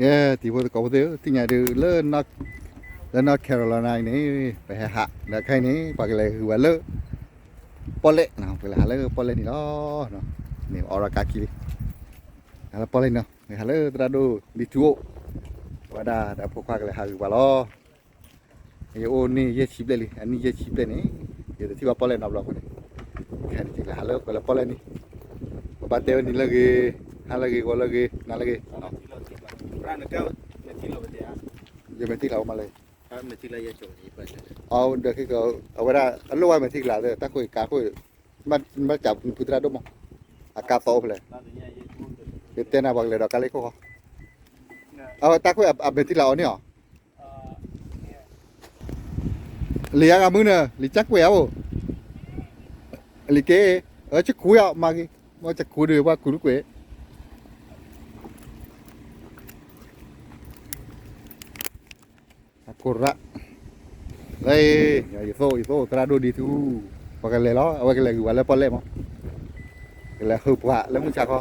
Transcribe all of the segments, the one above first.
ယဲ တံၤဖိသကိးဖိသ့ၣ်ဧၢ, သ့ၣ်ညါဒုးလၢ လၢ North Carolina အံၤန့ၣ် ပဟဲဟး ဒီးခဲအံၤန့ၣ် ပှၤကလဲၤဂုာ်ဝဲလၢ ပီၣ်လဲၣ်နီၤ, ပကလဲၤဟးလၢပီၣ်လဲၣ်န့ၣ်လီၤ. န့ၣ် အိးထီၣ်ကါခံလံ, ဟးလၢပီၣ်လဲၣ်န့ၣ်လီၤ, ဟးလၢသရၣ်ဒိၣ်လံထူအိၣ်, အဝဲဒၣ်ဒီးဖိခွါကလဲၤဟးဂုာ်ပှၤလီၤ. ယအိၣ်န့ၣ်ယဲၢ်ဆံဘျဲၣ်လံ, အနံၣ်ယဲၢ်ဆံဘျဲၣ်န့ၣ် ယတထံၣ်ဘၣ်ပီၣ်လဲၣ်နီတဘျီအဃိန့ၣ်, ခဲအံၤန့ၣ် ယကလဲၤဟးလၢ ကလဲၤပီၣ်လဲၣ်န့ၣ်, ပဘၣ်တဲဝဲနံၤလၢအဂ့ၤ, ဟါလၢအဂ့ၤ, ဂီၤလၢအဂ့ၤ, နၤလၢအဂ့ၤ, ယမဲာ်ထံကျါအိၣ်မးလၢ, အဝဲဒၣ်အလိၣ်ဝဲမဲာ်ထံကျါသ့ၣ် တၢ်ခိၣ်အံၤကါခိၣ်, ဘၣ်စးဖုသရၣ်ဒိၣ်မး, အကါသီအိၣ်ဖဲလဲၣ်, ယတဲနၤပှၤကလဲၤဒီးကါလၢခိၣ်ဃီ, အဝဲတၢ်ခိၣ်အမဲာ်ထံကျါအီၤန့ၣ်အီၤ လံာ်အါဂၤမုၢ်နၢၤ လံာ်ကၠၢ်ကွဲးအါအိၣ်, လံာ်က့, အၢ ကခူယီၤမၤဂ့ၤ, မ့ၢ်ကခူဒုးပှၤကူတကွဲး, အကိၢ်ရၣ်, လၢ, ယသိၣ်ယသိၣ်သရၣ်ဒိၣ်ဒ်သူ, ပှၤကလဲၤလီၤ အဝဲကလဲၤဂုာ်ပှၤလၢပီၣ်လဲၣ်မး, ကလဲၤဟုၣ်ပှၤလၢမုၢ်ဆါခီ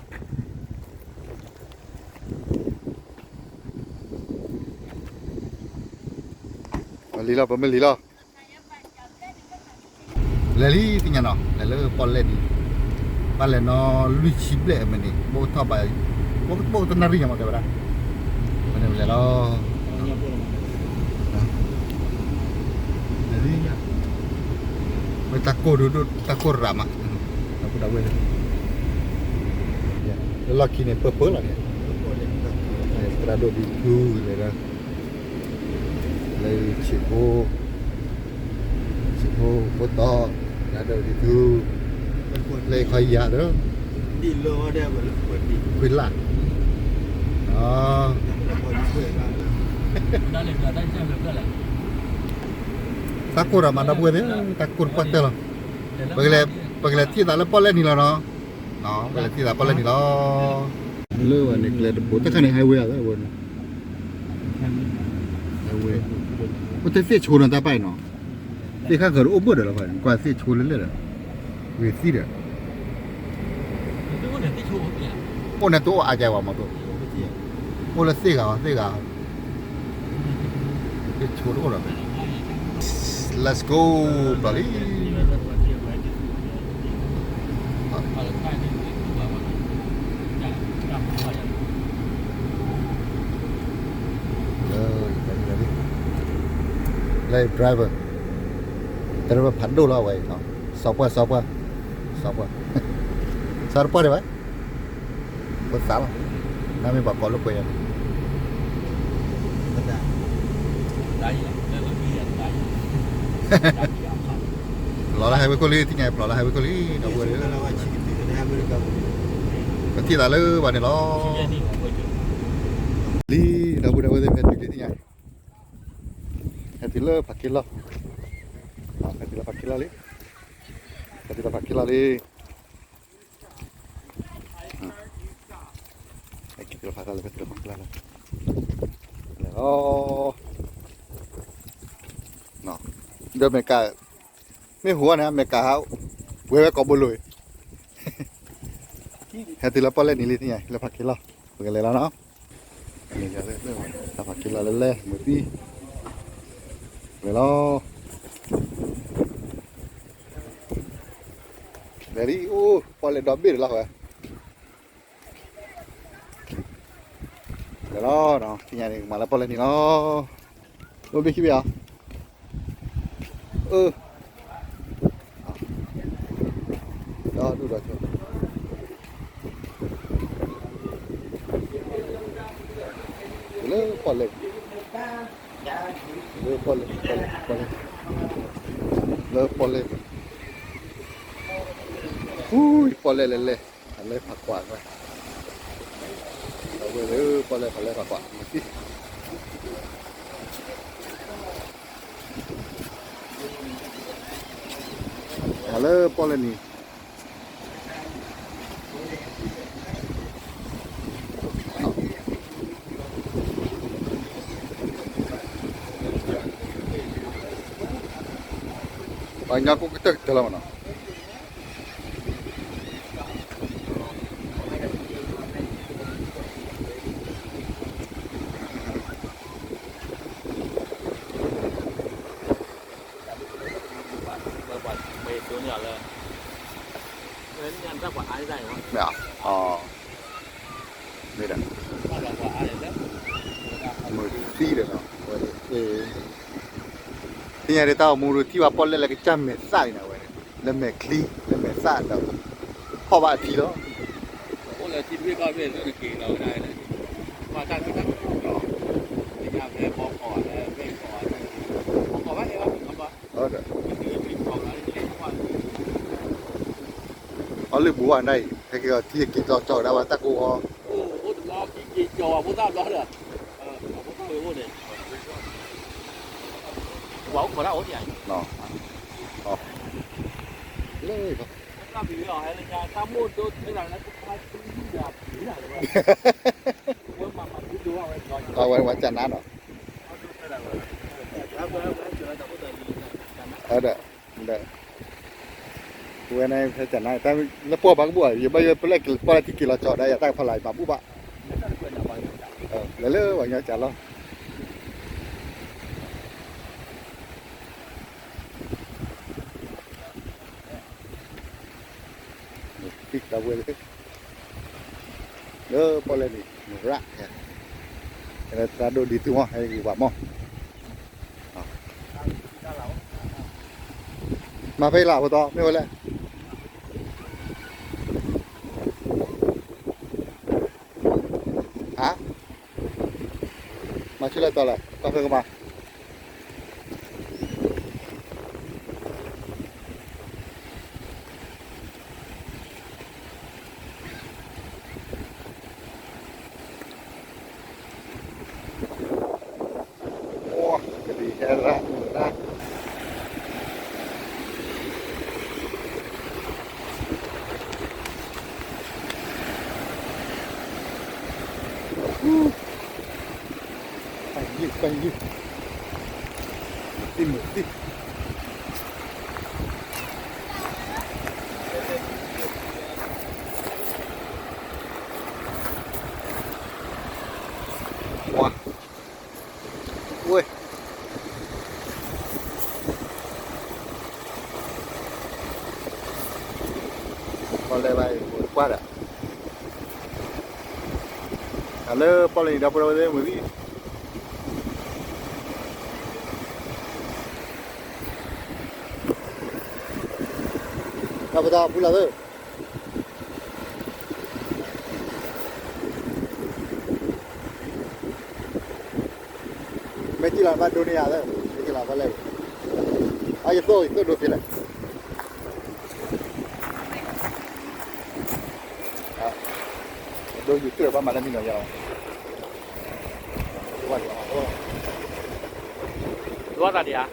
လံလီၤ ပမ့ၢ်လံလီၤ. လဲၤလံသ့ၣ်ညါနီၤ လဲၤလၢပီၣ်လဲၣ်ဒံး, ဘၣ်လဲၤနီၤလွံၢ်ဆံဘျဲၣ်အမ့ၢ်န့ၣ် ဘိၣ်ထီၣ်ဘၣ်, ဘိၣ်တနၣ်ရံၣ်ညါမးတဲဝဲဒၣ်, လဲၤလီၤ, လဲၤလံ, ဝဲတၢ်ကိၢ်ဒိၣ်ဒိၣ် တၢ်ကိၢ်ရၣ်မး, တၢ်ကိၢ်ဒၣ်ဝဲန့ၣ်, လၢလီၢ်ခံန့ၣ် ပၢပၢလီၤန့ၣ်, သရၣ်ဒိၣ်ဒံးသူလဲၤဒီး လၢဆံးဖိ, ဆံးဖိဖိတီ, သရၣ်ဒိၣ်ဒံးသူ, လၢခီယၤဒီး, ခွံလၢ်, တၢ်ကိၢ်ရၣ်မးဒီပုၢ်ဝဲၢ်သ့ၣ်, တၢ်ကိၢ်တပှၢ်တၢၢ်လီၤ, ပကလဲၤထံၣ်သးလၢပီၣ်လဲၣ်န့ၣ်လီၤနီၤ, ပကလဲၤထံၣ်သးပီၣ်လဲၣ်န့ၣ်လီၤ. လၢဝဲန့ၣ်ကျဲတဘိ တၢ်ခါန့ၣ် highway ဧါ, highway, အိၣ်တသ့ၣ်ဆိနီၤတၢ်ပာ်အံၤနီၤ, သ့ၣ်ခါဃၢၤတအိၣ်ဘၣ်ဒီးလီၤ, ကွၢ်သ့ၣ်ဆိလၢလဲၣ်ဒီး, ဂ့ၤသံဒီး, အိၣ်န့ၣ်တအိၣ်အါကဲဝဲမးသိး, အိၣ်လၢသ့ၣ်ဂၤဝဲသ့ၣ်ဂၤ သ့ၣ်ဆိတအိၣ်ဒီး, Let's go, ပျီလံ. လၢ driver, driver ဖးဒိၣ်လီၤဝဲအံၤ, စီၤပှၢ် စီၤပှၢ်, စီၤပှၢ်, စီၤတပှၢ်ဒံးဘၣ်, ဖိသၣ်လီၤ, နမ့ၢ်ပှၤကိးလိာ်ကွဲယၤ, ပျီလၢ highway ခိၣ်လံ, သ့ၣ်ညါပျီလၢ highway ခိၣ်လံ, ဒီပုၢ်ဝဲၢ်ဧၢ, ပထံၣ်သးလၢဘၣ်န့ၣ်လီၤ. လံ, ဒီပုၢ်ဝဲၢ်သ့ၣ် ဟဲတုၤလံသ့ၣ်ညါ, ဟဲတုၤလၢဖးခ့လီၢ်, ဟဲတုၤလၢဖးခ့လီၢ်လံ, ဟဲတုၤလၢဖးခ့လီၢ်လံ. ဟဲတုၤလၢဖးခ့လီၢ်လံ, လဲၤလီၤ, ဒီးမဲာ်ကး, မ့ၢ်ဟူန့ၣ် မဲာ်ကးဟး, ပှဲၤဝဲကိးဘိလိၤအံၤ, ဟဲတုၤလၢပီၣ်လဲၣ်နံၤလံသ့ၣ်ညါ, လၢဖးခ့လီၢ်, ပကလဲၤလီၤနီၤ, လၢဖးခ့လီၢ်လၢလဲၣ် မုၢ်သံ, လဲၤလီၤ. လဲၤလံ, အိၣ်ပီၣ်လဲၣ်ဒီဘ့ၣ်ဒီးလီၤဝဲ, လဲၤလီၤ, သ့ၣ်ညါန့ၣ် ကမၤလၢပီၣ်လဲၣ်နံၤလီၤ, အိၣ်ဘ့ၣ်ခံဘ့ၣ်ဧါ, အၢ, ဒီဒူၣ်ဒီးဆိ, လၢပီၣ်လဲၣ်, လၢပီၣ်လဲၣ်, ပီၣ်လဲၣ်, ပီၣ်လဲၣ်, လၢပီၣ်လဲၣ်, အူ, ပီၣ်လဲၣ်လဲၣ်လဲၣ်, ဖးလဲၢ်ဖးကွၢ်, ပီၣ်လဲၣ်လဲၣ်လၢပီၣ်လဲၣ်ဖးလဲၢ်ဖးကွၢ်, မၤလၢပီၣ်လဲၣ်နံၤ ပှၤကညီကိးကတၢၢ်ကတၢၢ်လီၤမးနီၤ. လၢ မ့ၢ်ဧါ, မ့ၢ်ဒီး မုၢ်သံဒီးနီၤ, သ့ၣ်ညါဒ်တၢ်အိၣ်မူဒုး ထံၣ်ဘၣ်ပီၣ်လဲၣ်လၢကစၢ်မဲာ်သၣ်အံၤန့ၣ် အဝဲန့ၣ် လၢမဲာ်ချံ လၢမဲာ်သၣ်ဒီး ဖီၣ်ဘၣ်အထံလီၤ. အိၣ်လၢထံတဘ့ၣ်ကီၢ်တဘ့ၣ် လၢနက့ၤလီၤဝဲဒၣ်န့ၣ်, ပှၤတၢ်ကီတၢ်ခဲလီၤ, သ့ၣ်ညါဖဲဘီကီးလၢဘ့ၣ်ကီးန့ၣ်, ဘီကီးဘၣ်ဟဲဘၣ် အီၣ်လၢဘူးဝဲဒၣ်အံၤ ဟဲက့ၤအီၤထံက့ၤလီၤကၠီၤကဒါဝဲတၢ်ကိးအီၤ, အိၣ်တဘျီက့ၤကၠီၤအဖိသၣ်ဘျီဒီး, အဖိသၣ်ဝဲအိၣ်န့ၣ်, ပှၤအိၣ်ခိးတၢ်အိၣ်န့ၣ်, လၢ အဝဲဝဲကနါနီၤ, ဒီး ဝဲန့ၣ်ဖဲကနါ တၢ်လၢပှၤဘၣ်ကဘူၣ်ဘၣ် ယဘၣ်ယွၤပလဲၣ်ပီၣ်လဲၣ်ထံက့ၤလီၤကၠီၤဒီး ယတၢ်ကဖီလာ်ယမၤဘူၣ်ဘၣ်, လဲၤလၢပှၤကညီကၠီၤလီၤ. သံတၢ်ဝဲလၢ လၢပီၣ်လဲၣ်န့ၣ် မရၣ်, သရၣ်ဒိၣ်ဒ်သုမီၢ် ဟဲက့ၤပှၤမီၢ်, မၤဖဲလၢဖိတီ မ့ၢ်ဝဲလဲၣ်, ဟါ, မၤဆူၣ်လၢတီၤလဲၣ် ကီၢ်ဖဲကမၤ ကလံၤဟဲရၣ်မုၢ်ရၣ်, ပၢ်ယုၢ် ပၢ်ယုၢ်, သံၣ်မုၢ်သံၣ် ဝါ, ဝဲ, ပီၣ်လဲၣ်ဘၣ်အံၤ ကွၢ်ဒီး, တၢ်လၢပီၣ်လဲၣ်န့ၣ် ဒီပုၢ်ဒီဝဲၢ်သ့ၣ်မုၢ်သံၣ် တၢ်ပတၢ်ဖုလၢ်သၢ မ့ၢ်ကံၣ်လီၤဘၣ်ဒိန့ၢ်ယၤသၢ မ့ၢ်ကံၣ်လီၤဘၣ်လဲၣ်, အယသိၣ် ယသိၣ်ဒိသ့လဲၣ်, ဒိယုၢ်ကၢၢ်ဘၣ်မၤလၢမံနီၤယၤလီၤ, လီၤသးဒံးဧါ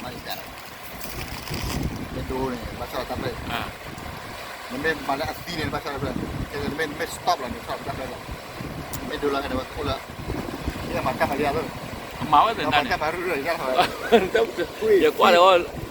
မ့ၢ်ဒိန့ၣ် ဘၣ်ဆၣ်ဒီးတၢ်ဖျၢၣ်, နမ့ၢ်မၤလၢအသံန့ၣ် ဘၣ်ဆၣ်ဒီးတၢ်ဖျၢၣ်, နမ့ၢ် နမ့ၢ် stop လီၤန့ၣ် ဘၣ်ဆၣ်ဒီးတၢ်ဖျၢၣ်လီၤ, မ့ၢ်ဒိလီၤကဲန့ၣ် ဝဲအိၣ်လၢ မ့ၢ်မၤတၢ်မၤလံဧါသၢ, မၤဝဲသ့ၣ်တၢ်န့ၣ် မၤတၢ်မၤရူၢ်ရူၢ်ယါထီၣ်ဝဲ, ယကွၢ်လီၤ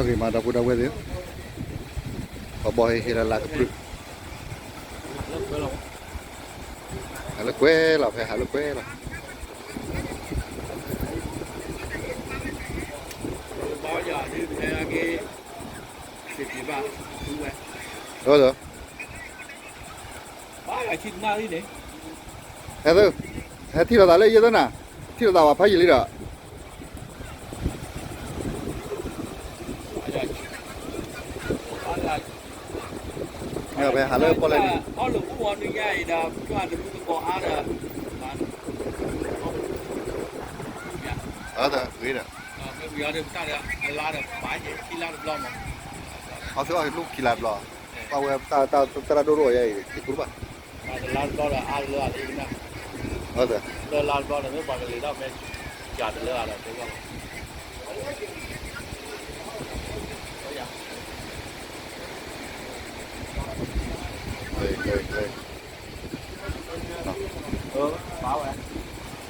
ဂ့ၤမး ဒီပုၢ်ဒီဝဲၢ်သ့ၣ်, ပှၤဘီၣ်ဟ့ၣ်ဟ့ၣ်လၢလၢကပြုၢ်, ဟးလၢကွဲလီၤ ဖဲဟးလၢကွဲလီၤ. ဟဲထံၣ်လိာ်သးလၢယဲၢ်သၢနၤ, ထံၣ်လိာ်သးဝဲဖးယံာ်လံဒီး ဖဲဟးလၢပီၣ်လဲၣ်န့ၣ်, အဂ့ၤဒီး, အီၣ်သုအီၣ်က့ၤလူၢ်ခံလါတဘျီ, ပှၤဝဲတၢ်တရၢ်ဒိၣ်ဒိၣ်ယဲအံၤ တကူတဘၣ်, လါတဘျီဒီးအါတလၢအလံ, အီၣ်သု, လၢလါတဘျီဒီးမ့ၢ်ပှၤကလဲၤထီၣ်ဖဲ ကးတလၢအလီၤတဲဘၣ်,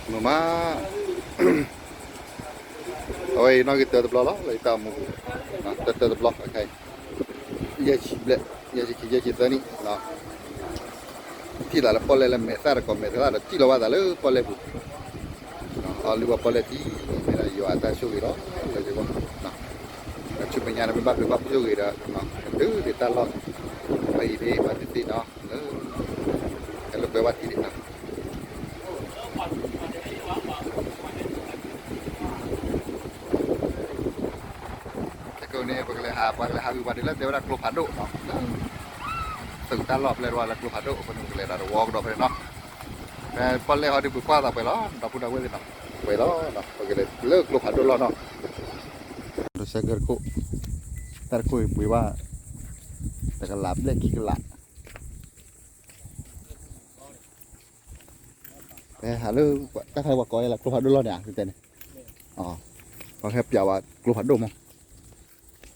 မုာ်မး, အဝဲအံၤနီၣ်ဂံၢ်တၢတဘျီလီၤ လၢယတၢ်အိၣ်မူပူၤ, တၢတၢတဘျီ, ယဲၢ်ဆံဘျဲၣ်, ယဲၢ်ဆံခံ ယဲၢ်ဆံသၢနံၣ်, ထံၣ်သးလၢပီၣ်လဲၣ်လၢမဲာ်သၣ်တကိး မဲာ်သၣ်ဒီးထံၣ်လီၤဘၣ်သးလၢပီၣ်လဲၣ်ပူၤ, အီၣ်လုၢ်ဝဲပီၣ်လဲၣ်ထံ, မ့ၢ်ဒၣ်ယွၤအတၢ်ဆိၣ်ဂ့ၤလီၤ, လၢယဂီၢ်, အဆူမဲာ်ညါန့ၣ် မ့ၢ်ဘၣ်ဖုးဘၣ်ဖုးဆိၣ်ဂ့ၤဒီး, ဒုးဒုးတၢ်လီၢ်, အံၤန့ၣ် ဘၣ်သ့ၣ်သ့ၣ်နီၤ, လၢ, ဟဲလိာ်ကွဲဘၣ်ထံန့ၣ်နီၤ ခဲကိာ်န့ၣ် ပကလဲၤဟး ပှၤကလဲၤဟးဂုာ်ပှၤဒ်လၢတဲဝဲဒၣ်ကျိဖးဒိၣ်နီၤ, သုးတၢ်လီၢ်ပျဲၢ်တဝၢ်လၢကျိဖးဒိၣ် အဃိန့ၣ် ပကလဲၤဒီးတဝီကဒီးဖဲန့ၣ်နီၤ, ဖဲပီၣ်လဲၣ်ဟီဒုးပကွၢ်သးပှဲၤလီၤ ဒီပုၢ်ဒီဝဲၢ်သ့ၣ်နီၤ, ပှဲၤလီၤ, ပကလဲၤလၢကျိဖးဒိၣ်လီၢ်နီၤ, တၢ်တခိၣ်, တၢ်တခိၣ်အံၤပှ့ၤဘၣ်, တကလးဘျဲၣ်ခံကလး ဖဲဟးလၢ, တၢ်ခါပှၤကိးယဲလၢကျိဖးဒိၣ်လီၢ်န့ၣ်ဧါ, တဲန့ၣ်, ပှၤဟဲပျးဝဲကျိဖးဒိၣ်မး,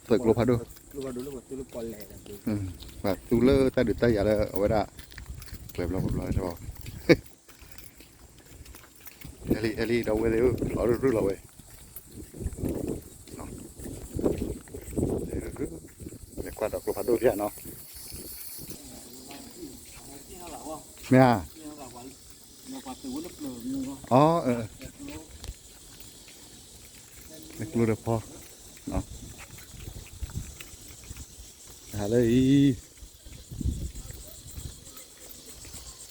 သုးကျိဖးဒိၣ်, ပှၤသူလၢတၢ်ဒုးတၢ်ယၤလၢအဝဲဒၣ်, ကျဲဘျီဘျီလီၤ, ဟဲလံ ဟဲလံ ဒီပုၢ်ဝဲၢ်သ့ၣ်ဧၢ, လီၤရူၢ်ရူၢ်လီၤဝဲ, လဲၤကွၢ်ဒီးကျိဖးဒိၣ်ဖဲနီၤ, မ့ၢ်ဧါ, အီ, ကျိဒီးဖီ, ဟးလၢအံၤ,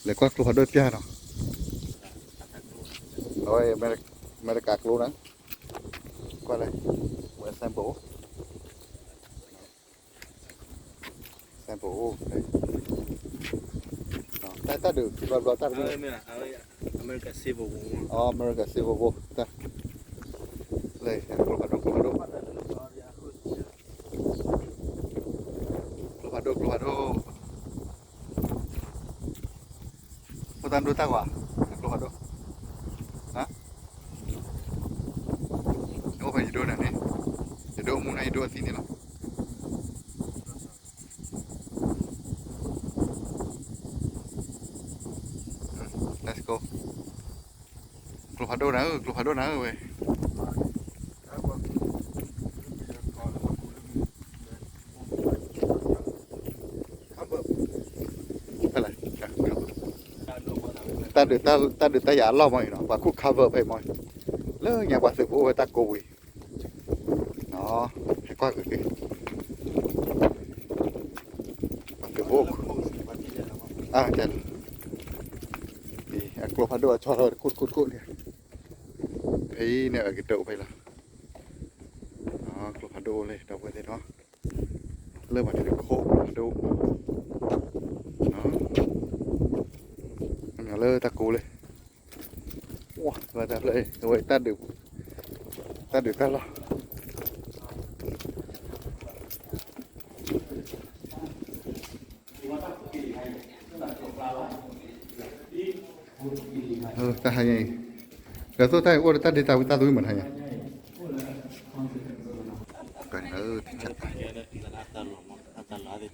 လဲၤကွၢ်ကျိဖးဒိၣ်ပျၢ်နီၤ, အဝဲ, အမဲရကၤကျိန့ၣ်, ကွၢ်လဲၣ်, ဝဲ sample, sample, တၢ်ဒုးခံဘျီဘျီတၢ်တမုာ်, American Civil War, American Civil War, တၢ်, လဲၤ, ကျိဖးဒိၣ် ကျိဖးဒိၣ်, ကျိဖးဒိၣ် ကျိဖးဒိၣ်, ဖိသၣ်ဒိၣ်တၢ်ကွၢ်, ကျိဖးဒိၣ်, အိၣ်ဖဲယဒိၣ်န့ၣ်န့ၣ်, ယဒိၣ်မူန့ၣ်ယဒိၣ်အသံန့ၣ်လီၤ, let's go, ကျိဖးဒိၣ်နၤဧၢ, ကျိဖးဒိၣ်နၤဧၢဝဲ တၢ်ဒုးတၢ်ယၤအလီၢ်မ့ၢ်အံၤနီၤ, ပှၤခိၣ် cover ဖဲမ့ၢ်, လၢညါပှၤသုးဖိအိၣ်ဝဲတၢ်ကိးဝံၤ, ဟဲကွၢ်က့ၤ, ပှၤသုးဖိ, အကျိဖးဒိၣ်အဆီထီၣ်တခိၣ်တခိၣ်တခိၣ်န့ၣ်, ဖဲအံၤန့ၣ်အကတၢၢ်ဖဲလီၤ, ကျိဖးဒိၣ်အိၣ်လၢဒီပုၢ်ဝဲၢ်သ့ၣ်နီၤ, လၢပှၤန့ၣ်တခိၣ်ဖးဒိၣ်, လၢတၢ်ကိးလၢ, ဝဲတၢ်ဖျၢၣ်, အဝဲတၢ်ဒုး, တၢ်ဒုးတၢ်လီၢ်, တၢ်ဟးညါအံၤ, ဒီးသိၣ်တၢ်အံၤအိၣ်ဒီးတၢ်ဒ့တၢ်ဝံတၢ်သဝံမးတဟါညါ, ဒီ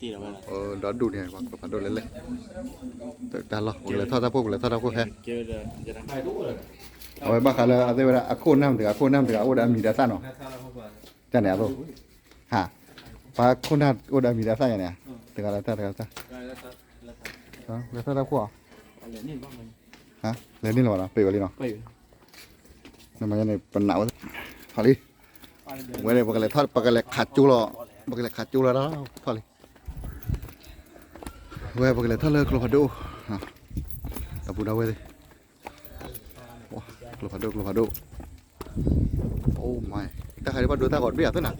ဒူၣ်န့ၣ် ပှၤကျိဖးဒိၣ်လဲၣ်လဲၣ်, တၢ်လီၢ် ပကလဲၤထီၣ်တၢ်ဖိ ပကလဲၤထီၣ်တၢ်ဖိဟဲ, အဝဲဘၣ်ဃးလၢအသ့ၣ်ဝဲဒၣ် အခိၣ်နၢ်တဂၤ အခိၣ်နၢ်တဂၤ အိၣ်ဒီးအမံၤဒီးအသၣ်နီၤ, တၢ်န့ၣ်အသိး, ဟါ, ပှၤခိၣ်နၢ်အိၣ်ဒီးအမံၤဒီးအသၣ်ညါန့ၣ်, တဂၤလၢတၢ်တဂၤလၢတၢ်, လဲၤထီၣ်တၢ်ခိၣ်ဧါ, လဲၤန့ၢ်လီၤဘၣ်နီၤ ပ့ၤဝဲလံနီၤ, နမၤညါန့ၣ် ပနးဝဲ, ထီၣ်လံ, ဝဲန့ၣ် ပကလဲၤထီၣ် ပကလဲၤခးကၠိလီၤ, ပကလဲၤခးကၠိလီၤဒၣ်, ထီၣ်လံ, ဝဲ ပကလဲၤထီၣ်လၢကျိဖးဒိၣ်, ဒီပုၢ်ဒီဝဲၢ်သ့ၣ် ကျိဖးဒိၣ် ကျိဖးဒိၣ်, အိၣ်မး, တၢ်ခါဒံးဘၣ်ဒိတၢ်ဂီၤတဘ့ၣ်အသ့ၣ်နၤ,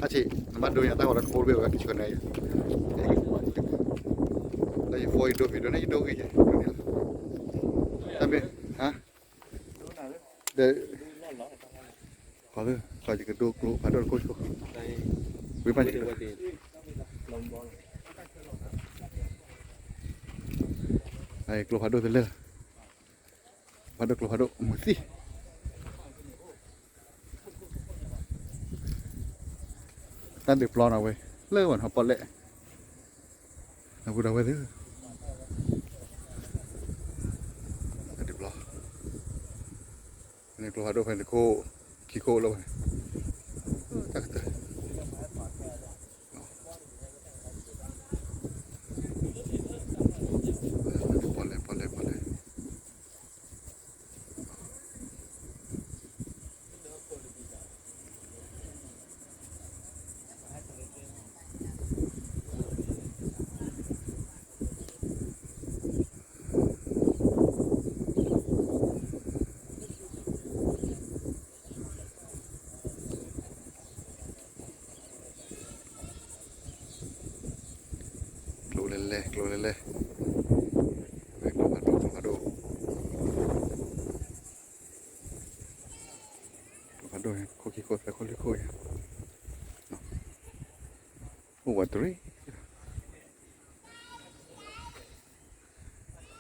အဆံး နဘၣ်ဒိညါတၢ်ဂီၤလၢတဘိတဘ့ၣ်ဝဲကဆှၢန့ၣ်, လၢယဖိယဒိ video န့ၣ် ယဒိဂ့ၤယဲ, တၢ်မ့ၢ်, ဟါ, ဒီး, ခီသု ခီယကဒိကျိဖးဒိၣ်တခိၣ်ဆိ, ဝံၤဘၣ်ယကဒိ ကျိဖးဒိၣ်တလၢာ်, ဖးဒိၣ်ကျိဖးဒိၣ်မုၢ်သံၣ်, တၢ်ဒုးပျီနီၤဝဲ, လၢဝဲနီၤပီၣ်လဲၣ်, ဒီပုၢ်ဒီဝဲၢ်သ့ၣ်, တၢ်ဒုးပျီ, န့ၣ်ကျိဖးဒိၣ်ဖဲန့ၣ်တခိၣ်, ခံခိၣ်လၢဝဲန့ၣ်, တၢ်ကတၢၢ် ပီၣ်လဲၣ် ပီၣ်လဲၣ် ပီၣ်လဲၣ်, ကျိလဲၣ်လဲၣ် ကျိလဲၣ်လဲၣ်, ကျိဖးဒိၣ် ကျိဖးဒိၣ်, ကျိဖးဒိၣ် ခိၣ်ခံခိၣ်သၢခိၣ်လွံၢ်ခိၣ်ယါ, အိၣ်ဝဲတရံး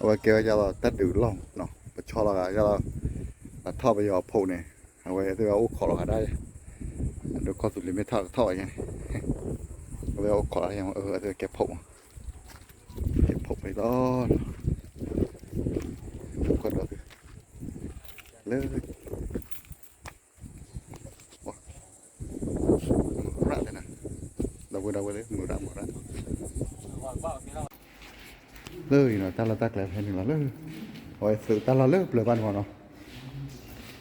အဝဲကဲဝဲဒ်သိးတၢ်ဒုးလီၢ်, ပဆီလီၤဂာ်ဒ်သိး, ပထီၣ်ပယီၤဖုးန့ၣ်, အဝဲသ့ၣ်ဝဲအိၣ်ခိးလီၤဂာ်ဒၣ်, ဒိခီၣ်သူးလ့ၤမ့ၢ်ထီၣ်တထီၣ်ဝဲညါန့ၣ်, အဝဲအိၣ်ခိးလီၤ, အဝဲသ့ၣ်ကဲဖုးမး, ကဲဖုးဖဲလီၤ, ဒိခီၣ်ဒီးသု, လၢ မုၢ်ရၣ်သ့ၣ်နၤ, ဒီပုၢ်ဒီဝဲၢ်သ့ၣ် မုၢ်ရၣ် မုၢ်ရၣ်, လၢအံၤနီၤ တၢ်လီၢ်တၢ်ကျဲဖဲန့ၣ်လီၤလၢ, အဝဲသုးတၢ်လီၢ်လၢပျၢၤဘၣ်န့ၣ်မးနီၤ,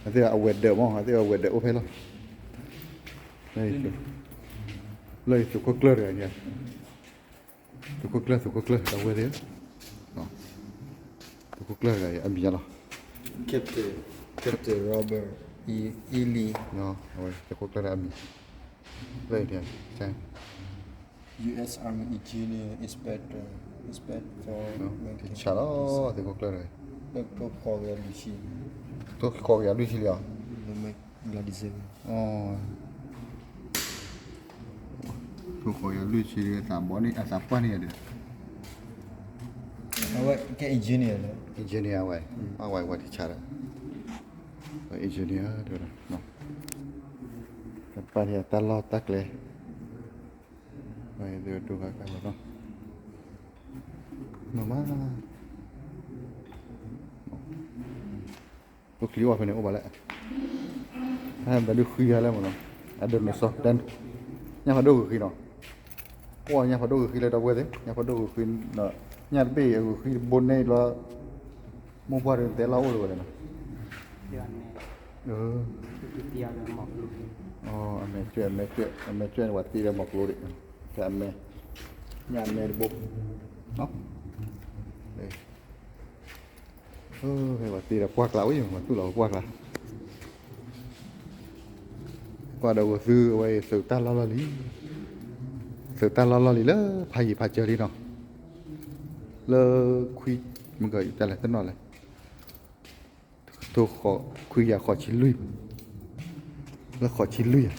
အသ့ၣ်အဝဲၤဒၢးမး အသ့ၣ်အဝဲၤဒၢးအိၣ်ဖဲလီၤ, လၢသုးခိၣ်ကျၢၢ်တဂၤန့ၣ် သုးခိၣ်ကျၢၢ် သုးခိၣ်ကျၢၢ် ဒီပုၢ်ဝဲၢ်သ့ၣ်, သုးခိၣ်ကျၢၢ်တဂၤအံၤ အမံၤညါလီၤ, Captain, Captain Robert E Lee, အဝဲ သုးခိၣ်ကျၢၢ်တဂၤအမံၤ, လၢ U S Army Engineer Inspector, Inspector ထံဆးလီၤ, သုးခိၣ်ကျၢၢ်တဂၤ, ထိၣ်ဃီကယၤလွံၢ်ဆံလံဧါ, ထိၣ်ဃီကယၤလွံၢ်ဆံ, အဝဲ engineer ဝဲ, အဝဲ ဝဲထံဆးဒီး engineer တဲဝဲဒၣ်, ကပာ်န့ၢ်တၢ်လီၢ်တၢ်ကျဲ, ဒိဂၤကလီၤနီၤ, မ့ၢ်မး အိၣ်ချံအိၣ်ဖဲန့ၣ်အိၣ်ဘၣ်လဲၣ်, ဘၣ်ဒုးဃံဂၤလဲၣ်မးနီၤ, အဒိးန့ၣ်စီၤ, ညၣ်ဖးဒိၣ်ဂုာ်ဃံနီၤ, ပှၤညၣ်ဖးဒိၣ်ဂုာ်ဃံလၢဒီပုၢ်ဝဲၢ်သ့ၣ်, ညၣ်ဖးဒိၣ်ဂုာ်ဃံ, ညၣ်တဘ့ၣ်အဂုာ်ဃံတဘိန့ၣ်လီၤ, မိၢ်ပှၢ်ဒုးတဲလီၤအိၣ်လၢၤဝဲလဲၣ်နီၤ, အမဲာ်ကၠွဲၣ် အမဲာ်ကၠွဲၣ် အမဲာ်ကၠွဲၣ်န့ၣ် ပှၤတ့ဒီးမီၤကျိဒံး, အမဲာ်, ညၣ်အမဲာ်တဘိ, ပှၤတ့ဒီးပှၢ်ကျါဝဲ, ပှၤသူၣ်လီၤပှၢ်ကျါ, ကွၢ်ဒီးဂီၤသုအဝဲအံၤ သုးတၢ်လီၢ်လီၢ်လံ, သုးတၢ်လီၢ်လီၢ်လံလၢဖးယံၤဖးစၢၤလံနီၤ, လၢခွံ, မ့ၢ်ကတၢ်လဲၣ်တနီၤလဲၣ်, ထိၣ်ဃီ, ခွံကယၤဃိးဆံလွံၢ်, လၢဃိးဆံလွံၢ်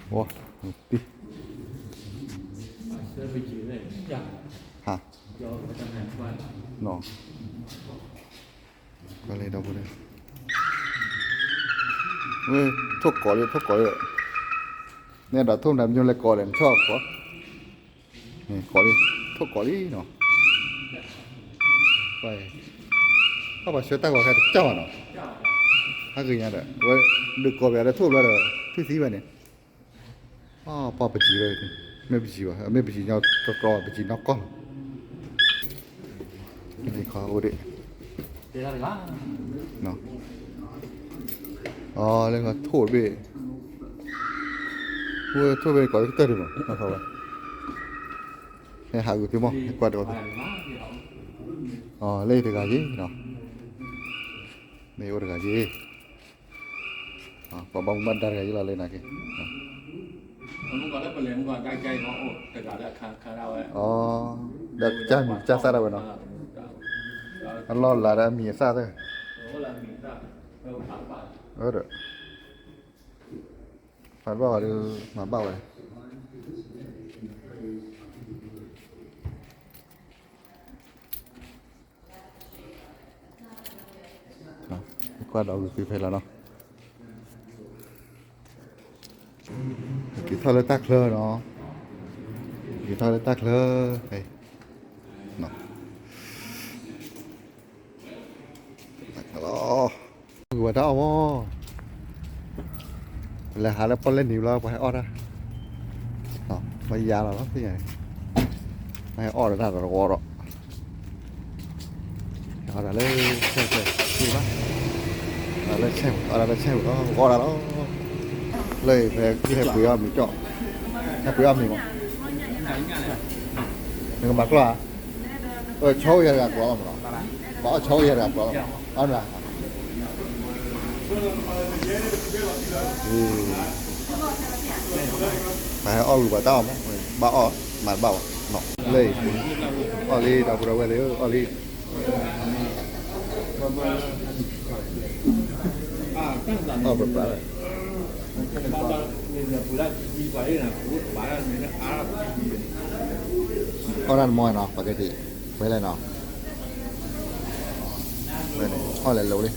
ဧါ, ဝါ, တံၢ်, ဟါ, နီၤ, ဝဲ, ထိၣ်ကိးလံ ထိၣ်ကိးလံ, နဲဒၣ်ထိၣ်နၤမညိလဲၤကိးလဲၣ် နဆီၣ်ကိး, ကိးလံ, ထိၣ်ကိးလံနီၤ, ပှၤဆှၢတၢ်ဂီၤခါတကၢ်ဘၣ်နီၤ, ဟါ ဂ့ၤညါဒီး ဝဲဒုးကိးပယီၤဒီးထိၣ်ဘျီဒီး ထွံၣ်သံဘၣ်န့ၣ်, အပှၤပစံးဝဲ, မ့ၢ်ပစံးဘၣ် မ့ၢ်ပစံးညီတြီ ပစံးနီၢ်ကီၢ်လီၤ. အိၣ်ဒံး, အီ လၢထိၣ်တဘ့ၣ်, ဝဲထိၣ်ဘ့ၣ်ကိးလၢကတၢၢ်ဒံးမး, ဟဲဟးဂုာ်သုမီၢ် ဟဲကွၢ်ဒီး, အီ လၢတဂၤယ့ၤနီၤ, မ့ၢ်အိၣ်တဂၤယ့ၤ ပှၤဘၣ်မူဘၣ်ဒါတဂၤယ့ၤလီၤလၢနာ်က့, ဒီးကစၢ်မံၤကစၢ်သၣ်ဒၣ်ဝဲနီၤ, အလီၢ်လၤဒီးအမံၤအသၣ်သၢ, ဒီး ဖးဘၣ်ဝဲဒီး မၤဘၣ်ဝဲ ကွၢ်ဒီးဂုာ်သုဖဲလီၤနီၤ, က့ၤထီၣ်လၢတၢ်ချၢနီၤ, က့ၤထီၣ်လၢတၢ်ချၢ, လီၤ, ဂုာ်ဝဲတၢ်အီၣ်မီၢ်, ပလဲၤဟးလၢပီၣ်လဲၣ်နံၤဘျီ ပှၤဟဲအီၣ်တၢ်, ပှၤယၤလီၤလီၤ, ပှၤဟဲအီၣ်တၢ်တဂီၤဒီး အီၣ်တၢ်လၢဆဲးဆဲးဘၣ်, အီၣ်တၢ်လၢဆဲး, အီၣ်တၢ်လၢဆဲး, အီၣ်တၢ်လီၤ, လၢဖဲဟဲပှ့ၤအီၣ်မ့ၤကၠီၣ်, ဟဲပှ့ၤအီၣ်မ့ၤမး, နကမၤကျီၢ်ဧါ, ဆီအိၣ်ယဲၢ်တဂၤကျီၢ်လီၤမးနီၤ, ပှၤအီၣ်ဆီအိၣ်ယဲၢ်တဂၤကျီၢ်လီၤမး, အီၣ်နၤ ပှၤဟဲအီၣ်ဂုာ်ပှၤတၢ်အီၣ်မး, ဘၣ်အီၣ်မၤတဘၣ်ဘၣ်, လၢ အီၣ်လံ ဒီပုၢ်ဒီဝဲၢ်သ့ၣ်ဧၢ အီၣ်လံ, အီၣ်ပှဲၤပှဲၤလီၤ, အီၣ်တၢ်နမီၢ်နီၤ ပကတဲ ဝဲလဲၣ်နီၤ, အီၣ်လဲၤလိာ်လံ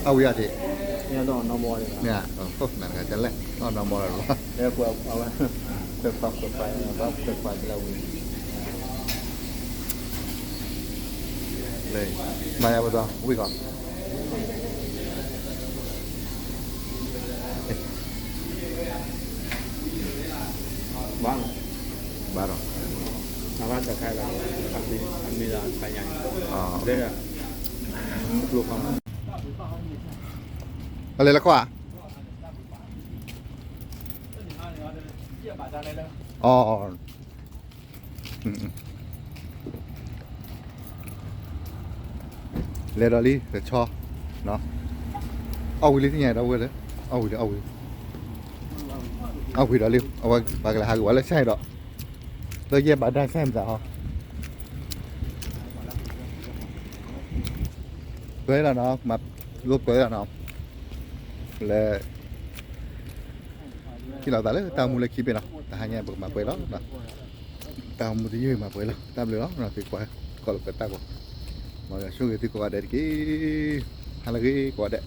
အဝံၤအီၣ်ထံး, မ့ၢ်, နကလဲၣ် အီၣ်နီၢ်မီၢ်လီၤ, မၤယၤပသီ ဝံၣ်ကီး ဘၣ်, အလဲၤလၢခွါ, အီ လဲၤဒီးလံ တဆီ, အီၣ်ဝံၤလံသ့ၣ်ညါဒီပုၢ်ဝဲၢ်လၢ, အီၣ်ဝံၤလံ အီၣ်ဝံၤ, အီၣ်ဝံၤဒီးလံ အဝဲပှၤကလဲၤဟးဂီၤဝဲလၢဆၣ်အံၤဒီး, လၢယဲၢ်ဘးဒၣ်ဆၣ်မတၤဟီ, ပှဲၤလီၤနီၤ, မၤလိပှဲၤလီၤနီၤ, လဲၤ ဟ့ၣ်လီၤသးလၢတၢ်မူလၢခံဘ့ၣ်နီၤ, တဟါညါပကမၤပှဲၤလီၤ, တၢ်မူတယုၢ်မၤပှဲၤလီၤ, တၢ်ဘျုးလီၤ, သုကွၢ် ကိးလီၤကတၢၢ်ကီး, မ်ယွၤဆိၣ်ဂ့ၤသုကိးဂၤဒဲးတက့ၢ်, ဟါလၢအဂ့ၤကိးဂၤဒဲး.